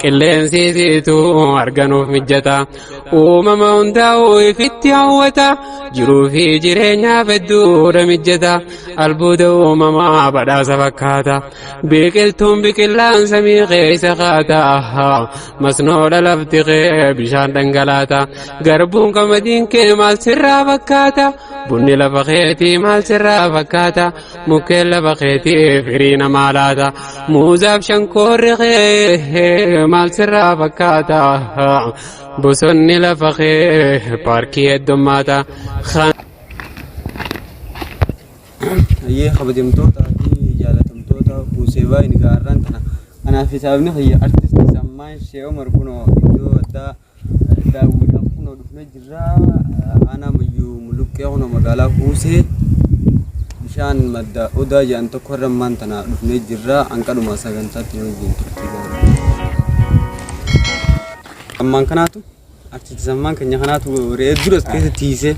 Qilleensi isiitu arganuuf mijjata. Uumama hundaa'uu ifitti hawwata. Jiruu fi jireenyaaf hedduudha mijjata. Albuuda uumamaa badhaasa fakkaata. Biqiltuun biqilaan samii keessa kaata. Masnoodha lafti kee bishaan dhangalaata. Garbuun qamadiin kee maal sirraa fakkaata? Bunni lafa keetii maal sirraa fakkaata? Mukkeen lafa keetii firii namaa laata. Muuzaaf shankoorri kee maal sirraa fakkaata? Bosonni lafa kee paarkii heddummaata. Hayyee kabajamtoota fi jaalatamtoota Huseebaa inni gaarraan tana. Kanaaf sababni kiyya artistii Sammaan Shee Omar kunoo iddoo addaa daawwiidhaaf kunoo dhufnee jirra. Aanaa Mayyuu Muluqqee kunoo magaalaa Huusee bishaan madda odaa jedhan tokko irra ammaan tana dhufnee jirra. Hanqadhuma sagantaatti nu wajjin turtii gaarii. Ammaan kanaatu artisti Sammaan keenya kanaatu re'ee dura as keessa tiisee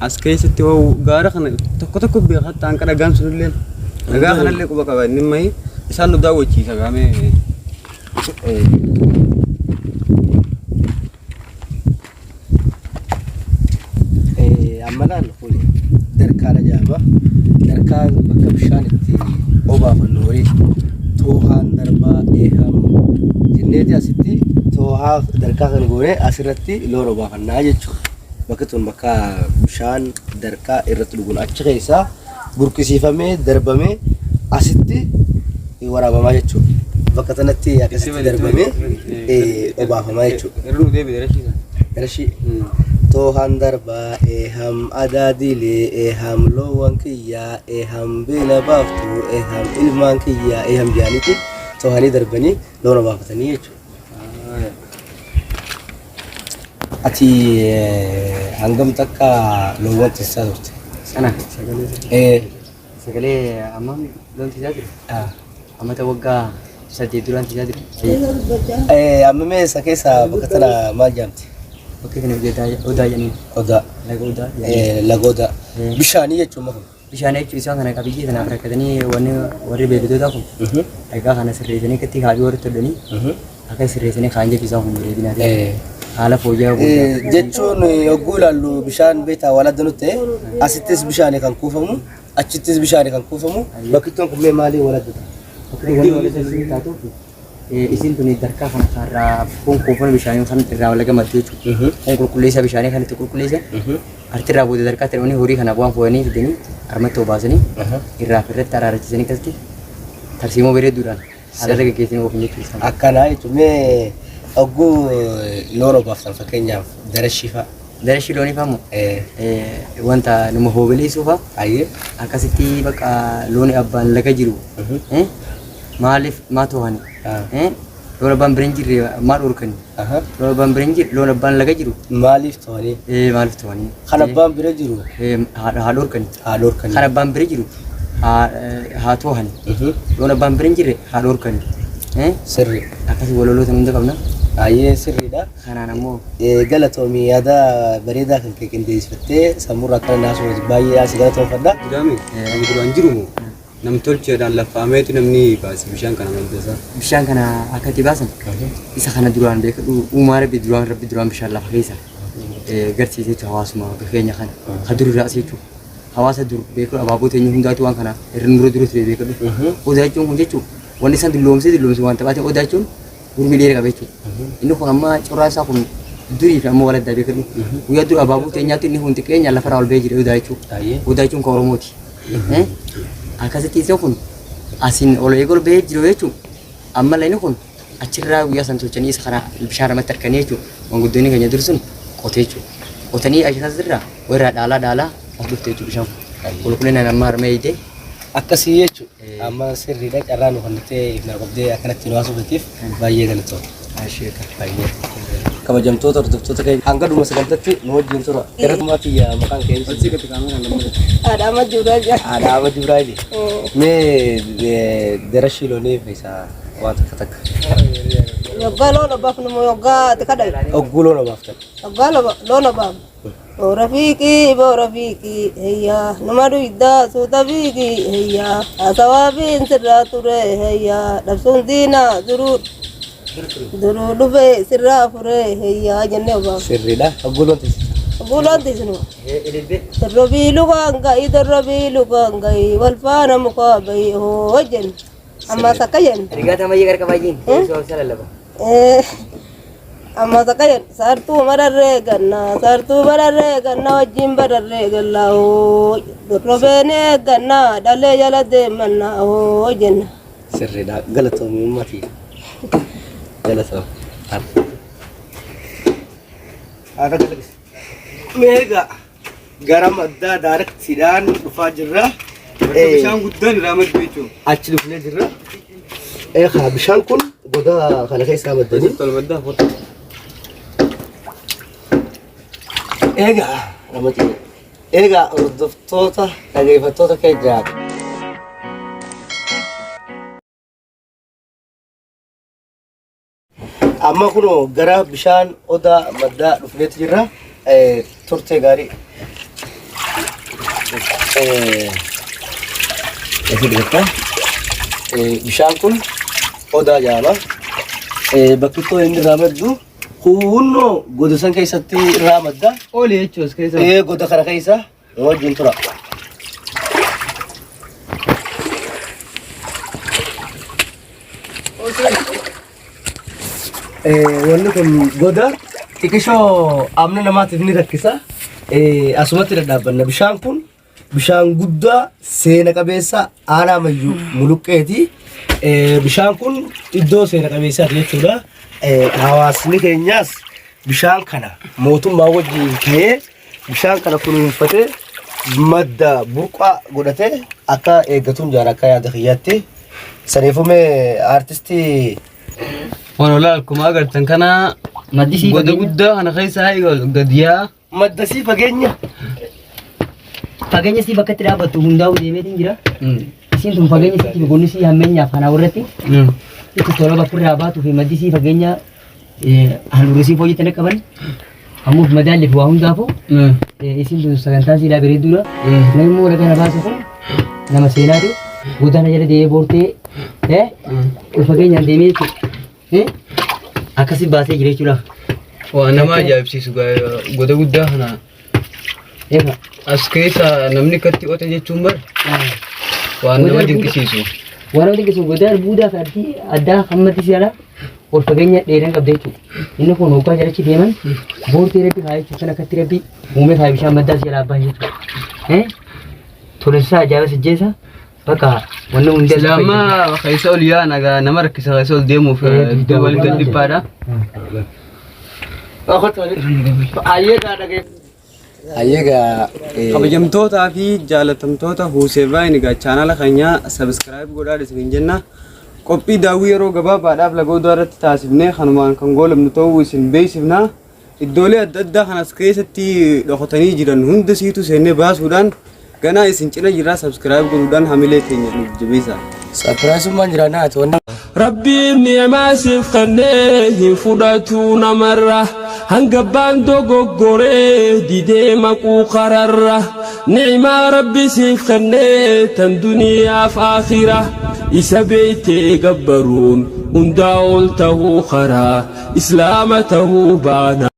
as keessatti hoo gaara kana tokko tokko beekatta hanqa dhagaan sunillee dhagaa kanallee quba qaba inni mahi isaan nu daawwachiisa gaamee. Amma laal kun darkaadha jedhama. Darkaan bakka bishaan itti obaafannu horii toohaan darbaa eeham jenneeti asitti toohaa darkaa kan goone asirratti loon obaafannaa jechuudha. Bakki tun bakka bishaan darkaa irratti dhugun achi keessaa burqisiifamee darbamee asitti waraabamaa jechuudha. Bakka sanatti akkasitti darbamee obaafamaa jechuudha. Irra nu deebi darashiisa. Darashii. Toohan darbaa eeham adaadilee eeham loowwan kiyyaa eeham beela baaftuu eeham ilmaan kiyyaa eeham jedhaniiti toohanii darbanii loon obaafatanii jechuudha. Ati hangam takka loowwan tissaa turte? Sana Eh, sagalee amma loon tiisaa ture. Amata waggaa 8 duraan tiisaa ture. Amma mee isa keessa bakka tana maal jedhamti? Bakka kana odaa jedhanii. Odaa. Laga odaa. Laga odaa. Bishaanii jechuun kun. Bishaan jechuun isaan kana qabiyyee kanaaf rakkatanii wanni warri beektootaa kun dhagaa kana sirreessanii akkatti kaabii warri tolanii akka sirreessanii kaan jechuun isaan kun bareedinaa ta'e haala fooyya'aa booda. Jechuun yogguu ilaallu bishaan beektaa waan adda nutti ta'e asittis bishaanii kan kuufamu achittis bishaanii kan kuufamu bakkittoon kun mee maalii wal adda ta'a? Bakki wanni walitti taatuuf Isiin tuni darkaa kana kaarraa kun kuufama bishaanii kan irraa laga maddu jechuudha. Kun qulqulleessa bishaanii kan itti qulqulleessan. Artirraa booda darkaa itti horii kanaaf waan fooyanii fidanii harmatti obaasanii irraa fi irratti araarachisanii akkasitti tarsiimoo bareedduudhaan haala irra geggeessanii oofan jechuudha. Akkanaa jechuun mee ogguu loon obaaftan fakkeenyaaf darashii fa'a. Darashii loonii fa'a immoo wanta nama hoobeleessuu fa'a akkasitti bakka looni abbaan laga jiru Maaliif maa toohani? Loon abbaan bira hin jirre maa dhorkani? Loon abbaan bira hin jirre loon abbaan laga jiru. Maaliif toohanii? Maaliif toohanii? Kan abbaan bira jiru. Haa dhorkani. Haa dhorkani. Kan abbaan bira jiru haa toohani. Loon abbaan bira hin jirre haa dhorkani. Sirri. Akkasii waloloota hunda qabna. Baay'ee sirriidha. Kanaan ammoo. Galatoomi yaada bareedaa kan kee qindeessifattee sammuurraa akkana naasuuf baay'ee si galatoomfadha. Jiraame kan duraan jiru moo Namtolcheedhaan laffaameeti namni baase bishaan kana madda isaa. Bishaan kana akka itti baasan isa kana duraan beekadhu uumaa rabbi duraan rabbi duraan bishaan lafa keessa garsiise jechuudha hawaasuma keenya kana ka dur irraa as jechuudha. Hawaasa dur beekadhu abaaboo teenya hundaatu waan kana irra nurra dura ture beekadhu. Odaa jechuun kun jechuun wanni isaan dulloomsee dulloomse waan taphate odaa jechuun gurmii dheera qaba jechuudha. Inni kun amma corraa isaa kun durii fi amma wal addaa beekadhu. Guyyaa dur abaaboo teenyaatti inni kun xiqqeenya lafarraa ol ba'ee jira odaa jechuudha. Odaa jechuun kan Oromooti. Akkasitti isa kun asiin ol eegol bahee jiru jechuun amma inni kun achirraa guyyaa san tolchanii isa kana bishaan irratti harkanii jechuun manguddoonni keenya dur sun qotee jechuudha. Qotanii asirraa warra dhaalaa dhaalaa as dhufte jechuudha bishaan kun. Qulqullinaan amma harma eegdee. Akkasii jechuudha. Amma sirriidha carraa nu kennitee ifna qabdee akkanatti nu haasofteef baay'ee galatoomna. Baay'ee. Kabajamtoota hordoftoota keenya hanga dhuma sagantatti nu wajjin tura. Irratuma kiyya maqaan kee Haadha Ahmad Jibraayil jedhama. Haadha Ahmad Jibraayil. Mee darashii loonii keessaa waan takka takka. Yoggaa loon obaafnu moo yoggaa ati kadhatu? Ogguu loon obaaftan. Yoggaa loon obaafnu. Boora fiiqii boora fiiqii heyyaa numa duydaa suuta fiiqii heyyaa haasawaa fiin sirraa ture heyyaa dhabsuun diinaa duruu duruu dhufee sirraa furee heyyaa jennee obaaf. Sirriidha. Hogguu loon tiksita. Hogguu loon tiksinu. Dorrobii lukaan ga'i dorrobii lukaan ga'i wal faana mukaa ba'i hoo jenna. Ammas akka jenna. Rigaa tamayyee qarqabaa jeen. Teessoo ibsa lallaba. Ammas akka jenna. Saartuu mararree ganna saartuu mararree ganna wajjin bararree galla hoo dorrobeen eegganna dhalee jala deemanna hoo jenna. Sirriidha. Galatoomi uummatii. Galatoomi. Meegaa gara maddaa daarektiidhaan dhufaa jirra. Bakka bishaan guddaan irraa maddu jechuudha. Achi dhufnee jirra. Eegaa bishaan kun goda kana keessaa maddanii. Tol maddaa foto. Eegaa namatti eegaa hordoftoota dhageeffattoota keenya. Amma kunoo gara bishaan odaa maddaa dhufneetu jirra. Turtee gaarii. Eessa dhiyatta? Bishaan kun odaa jedhama. Bakki ittoo inni irraa maddu kunnoo goda san keessatti irraa madda. Oli jechuun as keessa. Goda kana keessa wajjin tura. Wanni kun goda xiqishoo amna namaatiif ni rakkisa. Asumatti dhadhaabbanna. Bishaan kun bishaan guddaa seena qabeessa aanaa mayyuu muluqqeeti. Bishaan kun iddoo seena qabeessaati jechuudha. Hawaasni keenyaas bishaan kana mootummaa wajjin ta'ee bishaan kana kunuunfatee madda burqaa godhatee akka eeggatuun jaara akka yaada kiyyaatti. Saniifuu mee aartistii Honola akkuma agartan kana Maddisii goda fageenya. guddaa kana keessa gad yaa. Maddasii fageenya. Fageenya sii bakka itti dhaabbattu hundaa'uu deemeetiin jira. Isiin tun fageenya sitti gonni sii hammeenyaaf kanaa irratti itti tola bakka irraa baatuu fi maddi sii fageenya handhuurri sii fooyyatti qaban. Ammuuf madaalliif waa hundaafuu isiin tun sagantaan siidhaa bareedduudha. Namni immoo laga na baase kun nama seenaati. Godaana jala deemee boortee ol fageenyaan deemee jechuudha. Akkasi baasee jira jechuudha. Waan nama ajaa'ibsiisu goda guddaa kana Eefa. as keessa namni akkatti qote jechuun bar waan nama dinqisiisu. Waan nama dinqisiisu godaa albuudaa fi addii addaa hammatti si ala ol fageenya dheeran qabda jechuudha. Inni kun hoggaa jalachi deeman boortee rabbi haa jechuudha. Kan akkatti rabbi uumee haa bishaan maddaa si ala abbaa jechuudha. Tolessaa ajaa'iba sijjeessa bakka wanni hundi Sila amma keessa ol yaa nagaa nama rakkisa keessa ol deemuuf iddoo wal gad dhiphaadha. Ayyeegaa. Kabajamtootaa fi jaalatamtoota Huuseevaayin egaa chaanala keenya sabiskiraayib godhaa isiniin jenna. Qophii daawwii yeroo gabaabaadhaaf laga odaa irratti taasifnee kanumaan kan goolabnu ta'uu isin beeksifna. Iddoolee adda addaa kanas keessatti dhokatanii jiran hunda siitu seennee baasuudhaan ganaa isin cina jirraa sabiskiraayib godhuudhaan hamilee keenya nuuf jabeessaa. Sapiraayisummaan jiraannaa ati wanni. Rabbiin ni'maa siif kennee hin fudhatu namarra hanga abbaan dogoggoree didee maquu kararra ni'maa rabbi siif kennee tan duniyaaf aakhira isa beeytee gabbaruun hundaa ol tahuu karaa islaama tahuu baana.